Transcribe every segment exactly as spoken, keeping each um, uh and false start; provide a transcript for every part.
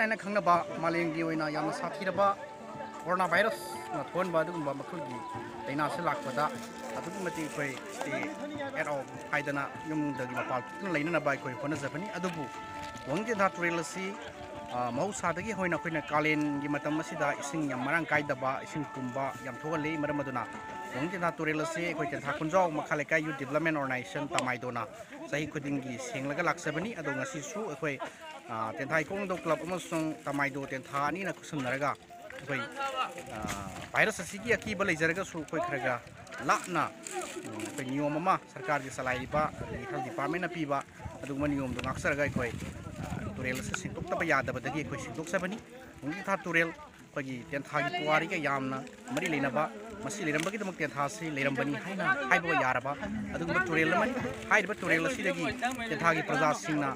ꯍꯥꯏꯅ ꯈꯪꯅꯕ ꯃꯥꯂꯦꯝꯒꯤ ꯑꯣꯏꯅ ꯌꯥꯝꯅ ꯁꯥꯊꯤꯔꯕ ꯀꯣꯔꯣꯅꯥ ꯚꯥꯏꯔꯁꯅ ꯊꯣꯛꯍꯟꯕ ꯑꯗꯨꯒꯨꯝꯕ ꯃꯈꯜꯒꯤ ꯂꯥꯏꯅꯥꯁꯤ ꯂꯥꯛꯄꯗ ꯑꯗꯨꯛꯀꯤ ꯃꯇꯤꯛ ꯑꯩꯈꯣꯏ stay at home ꯍꯥꯏꯗꯅ ꯌꯨꯝꯗꯒꯤ ꯃꯄꯥꯟ ꯊꯣꯛꯇꯨꯅ ꯂꯩꯅꯅꯕ ꯑꯩꯈꯣꯏ ꯍꯣꯠꯅꯖꯕꯅꯤ꯫ ꯑꯗꯨꯕꯨ ꯋꯥꯍꯦꯡ ꯇꯦꯟꯊꯥ ꯇꯨꯔꯦꯜ ꯑꯁꯤ, ꯑ, ꯃꯍꯧꯁꯥꯗꯒꯤ ꯍꯧꯅ ꯑꯩꯈꯣꯏꯅ ꯀꯥꯂꯦꯟꯒꯤ ꯃꯇꯝ ꯑꯁꯤꯗ ꯏꯁꯤꯡ ꯌꯥꯝ ꯃꯔꯥꯡ ꯀꯥꯏꯗꯕ, ꯏꯁꯤꯡ ꯄꯨꯝꯕ ꯌꯥꯝ ꯊꯣꯛꯍꯜꯂꯤ꯫ ꯃꯔꯝ ꯑꯗꯨꯅ ꯋꯥꯍꯦꯡ ꯇꯦꯟꯊꯥ ꯇꯨꯔꯦꯜ ꯑꯁꯤ ꯑꯩꯈꯣꯏ ꯇꯦꯟꯊꯥ ꯈꯨꯟꯖꯥꯎ ꯃꯈꯥ ꯂꯩꯀꯥꯏ Youth Development Organization ꯇꯃꯥꯏꯗꯣꯅ ꯆꯍꯤ ꯈꯨꯗꯤꯡꯒꯤ ꯁꯦꯡꯂꯒ ꯂꯥꯛꯆꯕꯅꯤ꯫ ꯑꯗꯣ ꯉꯁꯤꯁꯨ ꯑꯩꯈꯣꯏ, ꯑ, ꯇꯦꯟꯊꯥ ꯏꯀꯣꯡꯗꯧ ꯀ꯭ꯂꯕ ꯑꯃꯁꯨꯡ ꯇꯃꯥꯏꯗꯣ ꯇꯦꯟꯊꯥ ꯑꯅꯤꯅ ꯈꯨꯠꯁꯝꯅꯔꯒ ꯑꯩꯈꯣꯏ, ꯑ, ꯚꯥꯏꯔꯁ ꯑꯁꯤꯒꯤ ꯑꯀꯤꯕ ꯂꯩꯖꯔꯒꯁꯨ ꯑꯩꯈꯣꯏ ꯈꯔ ꯈꯔ ꯂꯥꯞꯅ, ꯎꯝ, ꯑꯩꯈꯣꯏ ꯅꯤꯌꯣꯝ ꯑꯃ, ꯁꯔꯀꯥꯔꯒꯤ ꯆꯂꯥꯏꯔꯤꯕ ꯑꯗꯒꯤ health department ꯅ ꯄꯤꯕ ꯑꯗꯨꯒꯨꯝꯕ ꯅꯤꯌꯣꯝꯗꯣ ꯉꯥꯛꯆꯔꯒ ꯑꯩꯈꯣꯏ, ꯑ, ꯇꯨꯔꯦꯜ ꯑꯁꯤ ꯁꯦꯡꯗꯣꯛꯇꯕ ꯌꯥꯗꯕꯗꯒꯤ ꯑꯩꯈꯣꯏ ꯁꯦꯡꯗꯣꯛꯆꯕꯅꯤ꯫ ꯋꯥꯍꯦꯡ ꯇꯦꯟꯊꯥ ꯇꯨꯔꯦꯜ ꯑꯩꯈꯣꯏꯒꯤ ꯇꯦꯟꯊꯥꯒꯤ ꯄꯨꯋꯥꯔꯤꯒ ꯌꯥꯝꯅ ꯃꯔꯤ ꯂꯩꯅꯕ, ꯃꯁꯤ ꯂꯩꯔꯝꯕꯒꯤꯗꯃꯛ ꯇꯦꯟꯊꯥꯁꯤ ꯂꯩꯔꯝꯕꯅꯤ ꯍꯥꯏꯅ ꯍꯥꯏꯕ ꯌꯥꯔꯕ ꯑꯗꯨꯒꯨꯝꯕ ꯇꯨꯔꯦꯜ ꯑꯃꯅꯤ꯫ ꯍꯥꯏꯔꯤꯕ ꯇꯨꯔꯦꯜ ꯑꯁꯤꯗꯒꯤ ꯇꯦꯟꯊꯥꯒꯤ ꯄ꯭ꯔꯖꯥꯁꯤꯡꯅ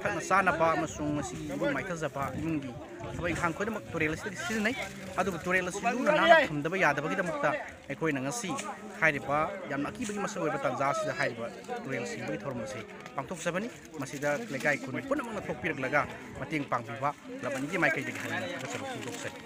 ꯊꯛꯅ ꯆꯥꯅꯕ ꯑꯃꯁꯨꯡ ꯃꯁꯤ ꯏꯔꯨ ꯃꯥꯏꯊꯖꯕ, ꯏꯃꯨꯡꯒꯤ ꯊꯕꯛ ꯏꯪꯈꯥꯡ ꯈꯨꯗꯤꯡꯃꯛ ꯇꯨꯔꯦꯜ ꯑꯁꯤꯗꯒꯤ ꯁꯤꯖꯤꯟꯅꯩ꯫ ꯑꯗꯨꯕꯨ ꯇꯨꯔꯦꯜ ꯑꯁꯤ ꯂꯨꯅ ꯅꯥꯟꯅ ꯊꯝꯗꯕ ꯌꯥꯗꯕꯒꯤꯗꯃꯛꯇ ꯑꯩꯈꯣꯏꯅ ꯉꯁꯤ ꯍꯥꯏꯔꯤꯕ ꯌꯥꯝꯅ ꯑꯀꯤꯕꯒꯤ ꯃꯁꯛ ꯑꯣꯏꯕ ꯇꯥꯟꯖꯥ ꯑꯁꯤꯗ ꯍꯥꯏꯔꯤꯕ ꯇꯨꯔꯦꯜ ꯁꯦꯡꯕꯒꯤ ꯊꯧꯔꯝ ꯑꯁꯤ ꯄꯥꯡꯊꯣꯛꯆꯕꯅꯤ꯫ ꯃꯁꯤꯗ ꯂꯩꯀꯥꯏ ꯈꯨꯟ ꯄꯨꯝꯅꯃꯛꯅ ꯊꯣꯛꯄꯤꯔꯛꯂꯒ ꯃꯇꯦꯡ ꯄꯥꯡꯕꯤꯕ ꯀ꯭ꯂꯕ ꯑꯅꯤꯒꯤ ꯃꯥꯏꯀꯩꯗꯒꯤ ꯍꯟꯅ ꯊꯥꯒꯠꯆꯕ ꯐꯣꯡꯗꯣꯛꯆꯔꯤ꯫